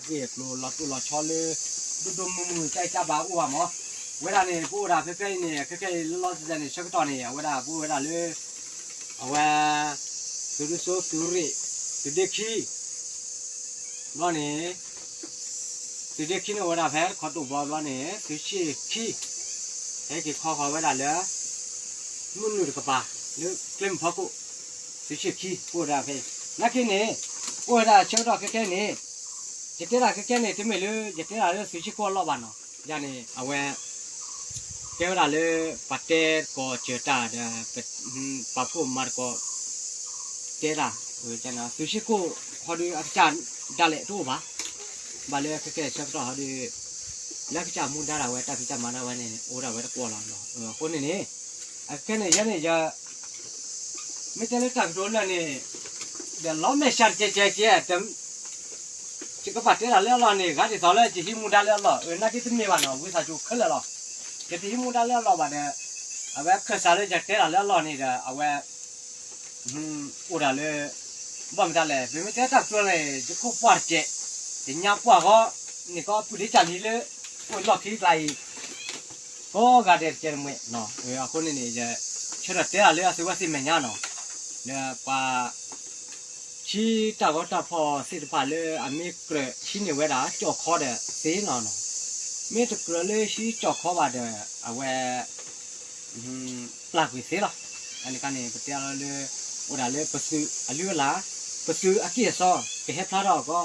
ເກໂລລອດຕູ້ລອດຊໍເລີ ດຸດົມມືມືໃຈຈາບາອູວາໝໍ ເວລານີ້ ປູດາເພເພນີ້ ເພເພລອດຊິແດນນີ້ ເຊີກະຕອນນີ້ ເວລາປູເວລາເລີ ເອົາແວ່ ສຸດຸໂຊ ສຸຣິ ສຸເດຄີ ບອນີ້ ສຸເດຄີນະ ເວລາແພ ຂໍໂຕບອບອນີ້ ສຸເຊຄີ ເຮກິຂໍຂໍເວລາເລີ ມຸນນຸດກະປາ ເລີເກລັມພອກຸ ສຸເຊຄີ ປູດາເພ ນາຄິນີ້ ປູດາເຊີກະຕອນເຄເຄນີ້ ຈະເຕລາເຄເຄນີ້ ເຕເມເລີ ຈະເຕລາເລີ ສຸເຊໂກລອບານເນາະ ຢານີ້ ເອົາແວ່ ເຕລາເລີ ປາເຕໂກເຈີຕາ ເດ ປາໂພມາໂກ ເຕລາ ເອີ ຈານາ ສຸເຊໂກ ຮອດດີອາຈານ ດາເລໂຕບາ ບາເລີ ເຄເຄ ເຊີກະຕອນ ຮອດດີ ແລະ ກະຈາມູນດາລາແວ່ ຕາພິຈາມານາແວ່ນີ້ ໂອດາແວ່ຕະກົວລາເນາະ ເອີ ຄົນນີ້ນີ້ ອາ ແຄ່ນີ້ ຢານີ້ ຢາ ມີແຕ່ເລື່ອງການໂດນແລ້ວນີ້ ດຽວລອແມ່ຊັນເຈເຈເຈ ແຕ່ ຊິກະບາດເຕລາເລື່ອງລອນີ້ ກາທີ່ສອງເລີຍ ຈະຮິມູນດາເລື່ອງລອ ເອີ ນາກິດມີວ່າເນາະ ວິສາຈູເຄີນເລີຍລອ ຈະຊິຮີມູນດາເລື່ອງລອບາດເດີ ເອົາແວ່ເຄີນສາເລີຍ ຈະເຕລາເລື່ອງລອນີ້ເດີ ເອົາແວ່ ອືມ ໂອດາເລີ ບໍ່ມີຕາແລ ເປັນມີແຕ່ຕາກຕົວເລີຍ ຈະໂຄປອດເຈ ຈະຍາກກວ່າກໍ ນີ້ກໍຜູ້ທີ່ຈະນີ້ເລີຍ ໂອດລອກທີ່ໄກ ກໍກາເດເຈເມເນາະ ເອີ ອາຄົນນີ້ຈະເຊີດເຕລາເລີ ອາຊິວ່າຊິແມ່ນຍາເນາະ ເນາະ ປາ ຊີຕາວະຕາພໍ ສິດປາເລີ ອາເມເກຣ ຊິເນເວດາ ຈໍຄອເດ ເຊນອນ ເມຕະເກຣເລີ ຊິຈໍຄອບາເດ ອາແວ ອືມ ປາກວິເຊລະ ອານິກາເນ ປະເຕລາເລີ ໂອດາເລີ ປະຊື ອາລືລາ ປະຊື ອາກິເອຊອ ກະເຮັດພລາດອກກໍ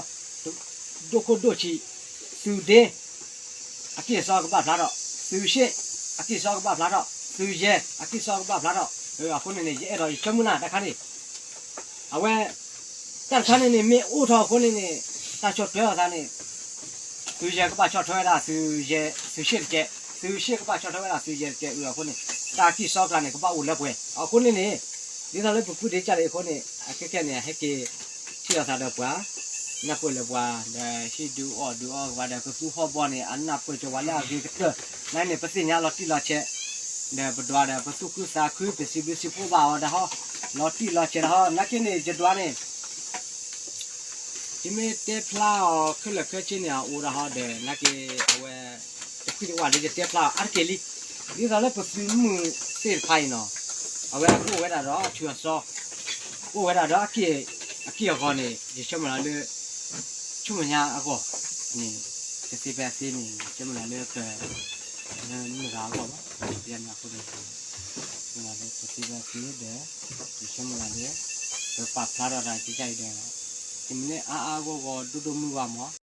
ໂດໂຄໂດຊິ ຊືເດ ອາກິເອຊອກະບາພລາດອກ ຊືເຊ ອາກິເອຊອກະບາພລາດອກ ຊືເຢ ອາກິເອຊອກະບາພລາດອອກ ເອີ ອາຄົນນີ້ ເຢດອຍ ເຊີມມືນາ ຕາຄານີ້ ອາແວ ຕານຄານີ້ນີ້ ເມອູທອຄົນນີ້ນີ້ ຕາຊົດເທື່ອຕານີ້ ຊືເຢກະບາຊອດເທີດາ ຊືເຢ ຊືເຊເຈ ຊືເຊກະບາຊອດເທີດາ ຊືເຢເຈ ເອີ ອາຄົນນີ້ ຕາກິຊອການີ້ກະບາອູແລເວ ອາຄົນນີ້ນີ້ ດີທາເລີປຸກຸດີຈາເລີຄົນນີ້ ອາເກແກນີ້ ໃຫ້ເກ ທີ່ລາຊາເດີປວາ ນະເປີເລີປວາ ເດ ທີ່ດູອອກດູອອກວ່າເດ ກະຊູຮອບອນນີ້ ອັນນະເປີຈະວ່າແລ້ວ ເກກະເຕີ ໃນນີ້ປະຕິນຍາລໍຕິລໍແຊ ເດ ປະດວາເດ ປະສຸກຸສາຄື ເປຊິບລິຊິໂພບາວ ເດ ຮໍ ລໍຕິລໍແຊ ເດ ຮໍ ນະເກນີ້ ຈະດວານີ້ ທີ່ມີແຕ່ພລາວຄືລະຄືຊິເນຍ ໂອດາຮອເດ ນາເກ ອາແວ ຈະຄືວ່າເດ ຈະແຕພລາວ ອາເກລີ ນີ້ຕອນແລກປະຊຸມມື້ເສນໄພເນາະ ອາແວ ໂອແວດາດອ ເຊືອຊອ ໂອແວດາດອ ອາເກ ອາເກອາກອນີ້ ຈະຊະມະລາເລີ ຊຸມຍາອາກອ ນີ້ ຈະຊິແປຊິນີ້ ຈະມະລາເລີ ເກີ ເນີນມືກາກອ ຍານາໂຄເດ ມະລາເລີ ຈະຊິແປຊິເດີ ຈະຊະມະລາເລີ ເກີ ປາບພລາດອາດາຈິໃຈເດີ ທີ່ມັນນີ້ ອາອາກອກອ ດຸດຸມືວາມອ